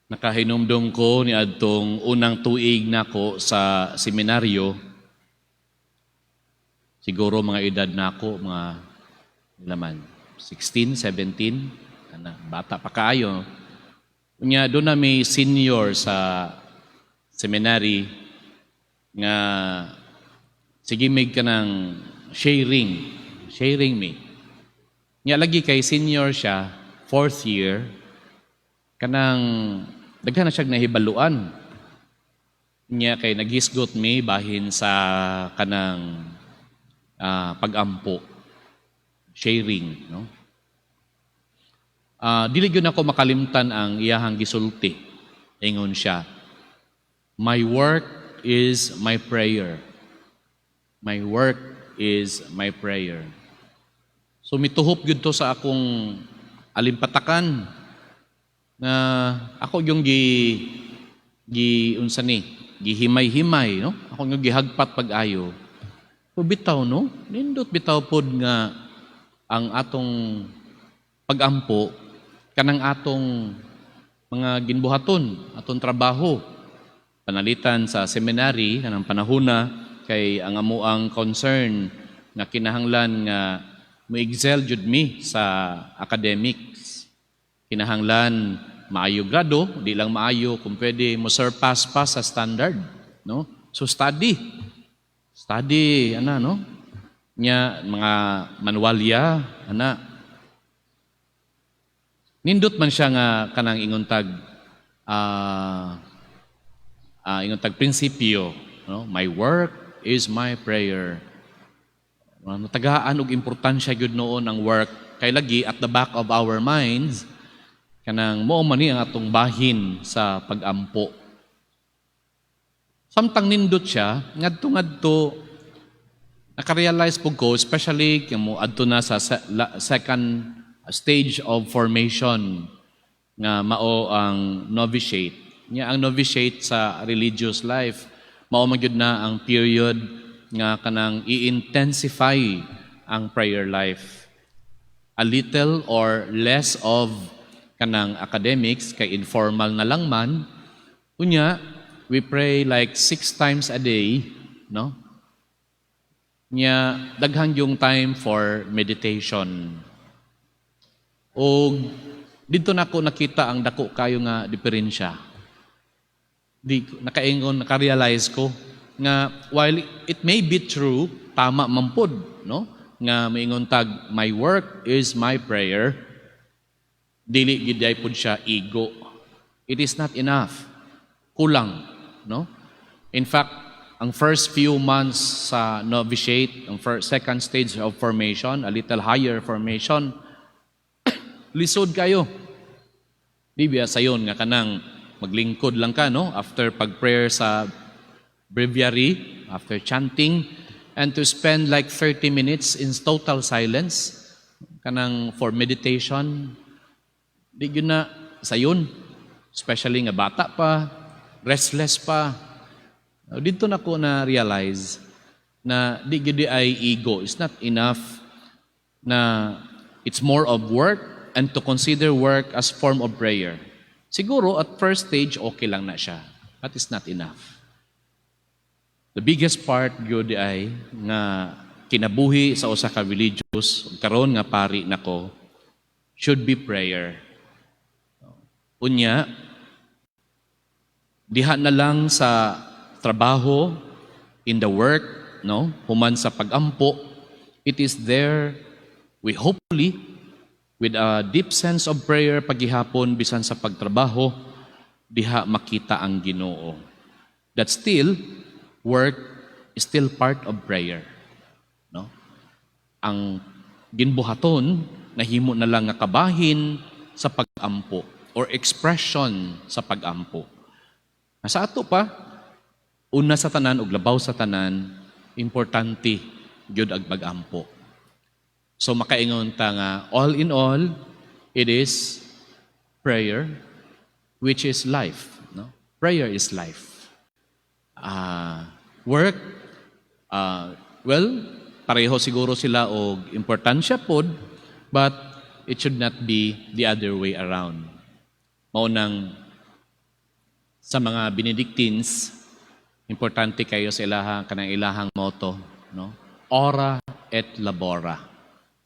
Nakahinumdum ko ni adtong unang tuig nako sa seminaryo. Siguro mga edad nako mga laman 16, 17, ana, bata pa kaayo. Unya duna may senior sa seminary nga sige mig kanang sharing, sharing me. Nya lagi kay senior siya, fourth year, kanang daghan na siya nahibaluan. Nya kay naghisgot mi bahin sa kanang pag-ampo, sharing, no? Dili gyud nako makalimtan ang iyahang gisulti. Ingon siya, "My work is my prayer. My work is my prayer." So mituhop gyud to sa akong alimpatakan na ako yung gi gi unsa ni gihimay-himay, no? Ako yung gihagpat pag-ayo. So bitaw, no, nindot bitaw pod nga ang atong pagampo kanang atong mga ginbuhaton, atong trabaho. Panalitan sa seminary kanang panahona kay ang amuang concern nga kinahanglan nga mo-excel jud mi sa academics. Kinahanglan maayo grado, di lang maayo, kung pwede mo surpass pa sa standard, no? So study. Study ana, no? Nya mga manualya ana. Nindot man siya nga kanang ingon tag prinsipyo, no? "My work is my prayer." Natagaan og importansya gyud noon ang work kay lagi at the back of our minds kanang mao man ni ang atong bahin sa pagampo. Samtang nindot siya, ngadto-ngadto naka-realize pud ko, especially kay mo adto na sa second stage of formation nga mao ang novitiate. Nya ang novitiate sa religious life, mao man gyud na ang period nga kanang i-intensify ang prayer life. A little or less of kanang academics kay informal na lang man. Unya, we pray like six times a day, no? Nya daghan yung time for meditation. O didto nako nakita ang dako kayo nga diferensya. Di nakaingon, naka-realize ko nga while it may be true, tama man pod, no? Nga maingon tag "My work is my prayer," dili gid pod siya igo. It is not enough. Kulang, no? In fact, ang first few months sa novitiate, ang first, second stage of formation, a little higher formation, lisod kayo. Di biya sayon nga kanang maglingkod lang ka, no? After pag-prayer sa breviary, after chanting, and to spend like 30 minutes in total silence, kanang for meditation, di gyud na sayon. Especially nga bata pa, restless pa. Didto nako na realize na di gyud ay igo. It's not enough na it's more of work and to consider work as form of prayer. Siguro at first stage okay lang na siya, but it's not enough. The biggest part gyud ay nga kinabuhi sa usa ka religious karon nga pari nako should be prayer. Unya, diha na lang sa trabaho, in the work, no, human sa pagampo, it is there we hopefully with a deep sense of prayer pagihapon bisan sa pagtrabaho, diha makita ang Ginoo. That still work is still part of prayer. No? Ang ginbuhaton nahimo na lang nga kabahin sa pagampo or expression sa pagampo. Sa ato pa, una sa tanan ug labaw sa tanan, importante gyud ang pagampo. So makaingon ta nga all in all, it is prayer which is life, no? Prayer is life. Work, well, pareho siguro sila og importansya pod, but it should not be the other way around. Mao nang Sa mga Benedictines, importante kayo sa ilahang kanang ilahang motto, no? Ora et labora.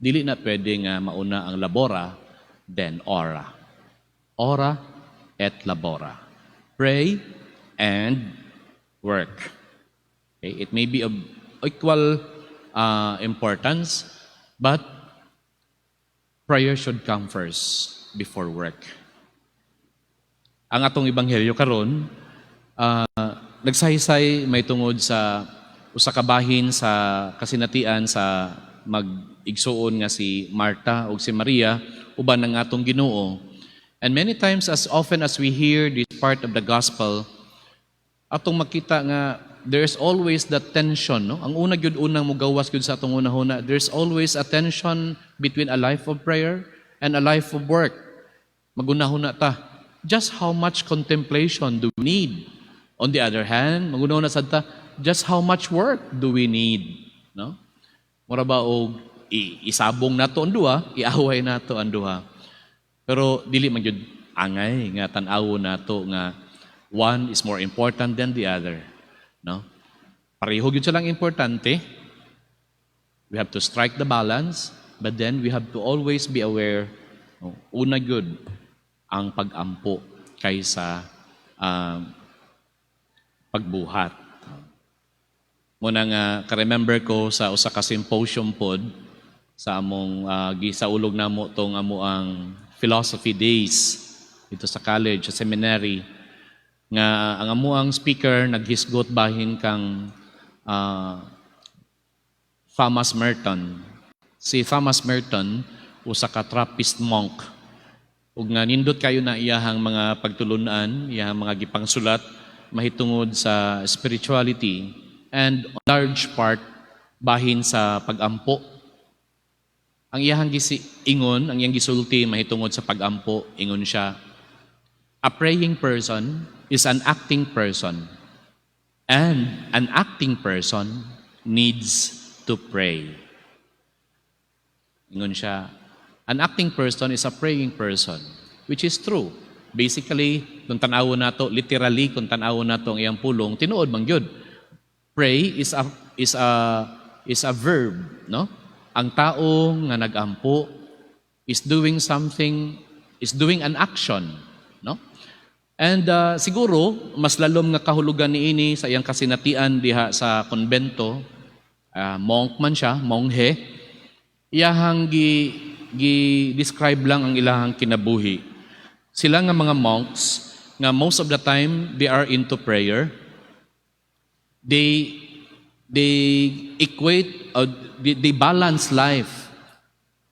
Dili na pwede nga mauna ang labora, then ora. Ora et labora. Pray and work. Okay? It may be of equal importance, but prayer should come first before work. Ang atong ebanghelyo karon nagsaysay may tungod sa usa ka bahin sa kasinatian sa mag-igsuon nga si Marta ug si Maria uban ang atong Ginoo. And many times, as often as we hear this part of the gospel, atong makita nga there's always that tension, no? Ang una gyud, unang mugawas gyud sa atong hunahuna, there's always a tension between a life of prayer and a life of work. Magunahuna ta, just how much contemplation do we need? On the other hand, magunahuna sad ta, just how much work do we need? No? Mura ba og isabong nato ang duha, iaway nato ang duha. Pero dili man gyud angay nga tan-awon nato nga one is more important than the other, no? Pareho gyud silang importante. We have to strike the balance, but then we have to always be aware, no, una gyud ang pag-ampo kaysa pagbuhat. Muna nga ka-remember ko sa usa ka symposium pod sa among gisaulog namo tong amo ang philosophy days dito sa college, sa seminary, nga ang amo ang speaker naghisgot bahin kang Thomas Merton. Si Thomas Merton, usa ka Trappist monk. Ug nga nindot kayo na iyahang mga pagtulunan, iyahang mga gipangsulat mahitungod sa spirituality and large part bahin sa pagampo. Ang iyahang gisi ingon, ang iyang gisulti mahitungod sa pagampo, ingon siya, "A praying person is an acting person. And an acting person needs to pray." Ingon siya, an acting person is a praying person, which is true. Basically, kung tan-awon nato, literally, kung tan-awon nato ang iyang pulong, tinuod man gyud. Pray is a verb, no? Ang tao nga nagampo is doing something, is doing an action, no? And siguro mas lalom nga kahulugan niini sa iyang kasinatian diha sa konbento, monk man siya, monghe, iyahang gi describe lang ang ilahang kinabuhi. Sila nga mga monks nga most of the time they are into prayer. They equate, they balance life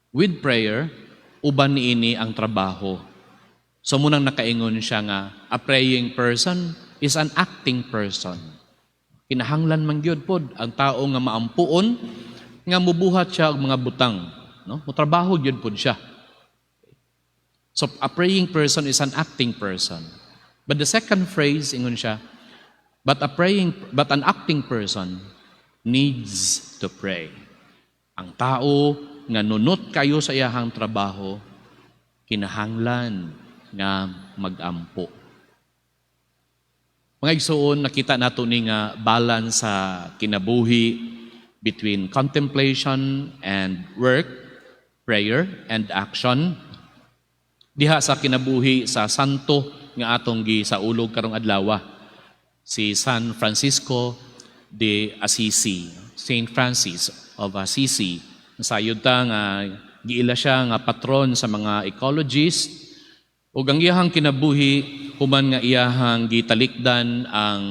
with prayer uban niini ang trabaho. So munang nakaingon siya nga a praying person is an acting person. Kinahanglan man gyud pod ang tao nga maampuon nga mubuhat siya og mga butang, no? Mutrabaho gyud pod siya. So a praying person is an acting person. But the second phrase, ingon siya, but an acting person needs to pray. Ang tao nga nunot kayo sa iyahang trabaho, kinahanglan nga magampo. Mga igsuon, nakita nato ni nga balance sa kinabuhi between contemplation and work, prayer and action. Diha sa kinabuhi sa santo nga atong gisaulog karong adlaw, si San Francisco de Assisi, Saint Francis of Assisi. Nasayod ta nga giila siya nga patron sa mga ecologists ug ang iyahang kinabuhi, human nga iyahang gitalikdan ang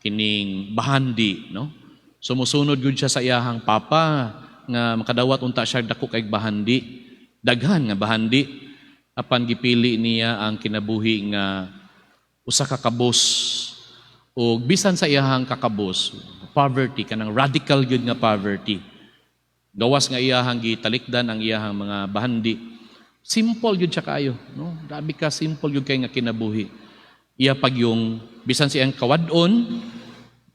kining bahandi, no? Sumusunod gud siya sa iyahang papa nga makadawat unta siya dako kay bahandi, daghan nga bahandi, apan gipili niya ang kinabuhi nga usa ka kabos, ug bisan sa iyahang kakabos, poverty, kanang radical gyud nga poverty, gawas nga iyahang gitalikdan ang iyahang mga bahandi, simple gyud siya kaayo, no? Grabe ka simple gyud kay nga kinabuhi. Iya pag yung bisan siyang kawad-on,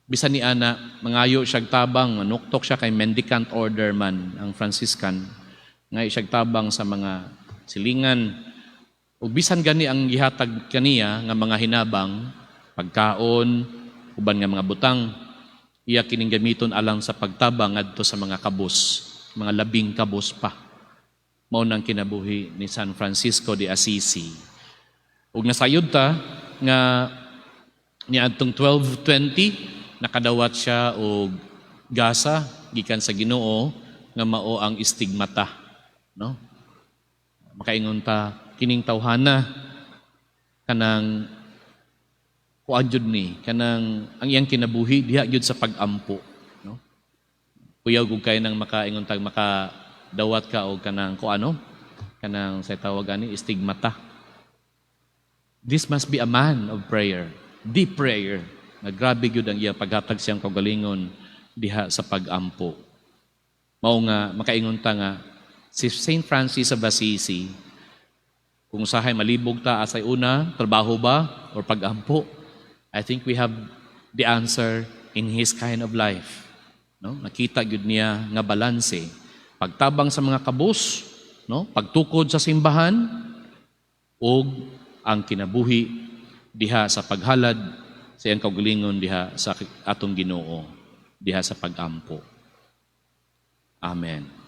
bisan ni ana mangayo siyag tabang, manuktok siya kay mendicant order man ang Franciscan, ngayo siyag tabang sa mga silingan, ug bisan gani ang gihatag kaniya nga mga hinabang. Pagkaon, uban nga mga butang, iya kining gamiton alang sa pagtabang ngadto sa mga kabos, mga labing kabos pa. Mao nang kinabuhi ni San Francisco de Assisi. Ug nasayod ta nga niadtong 1220 nakadawat siya og gasa gikan sa Ginoo nga mao ang stigmata, no? Makaingon ta, kining tawhana kanang kuan jud ni, kanang ang iyang kinabuhi diha gyud sa pag-ampo, no? Kuyaw gud kay nang makaingon tag makadawat ka og kanang kuano, kanang sa tawag ani, stigmata. This must be a man of prayer, deep prayer, nga grabe gyud ang iyang paghatag siyang kaugalingon diha sa pag-ampo. Mao nga makaingon ta nga si Saint Francis of Assisi, kung usahay malibog ta asay una, trabaho ba or pag-ampo, I think we have the answer in his kind of life. No? Nakita gyud niya nga balanse. Pagtabang sa mga kabus, no? Pagtukod sa simbahan ug ang kinabuhi diha sa paghalad sa iyang kaugalingon diha sa atong Ginoo, diha sa pagampo. Amen.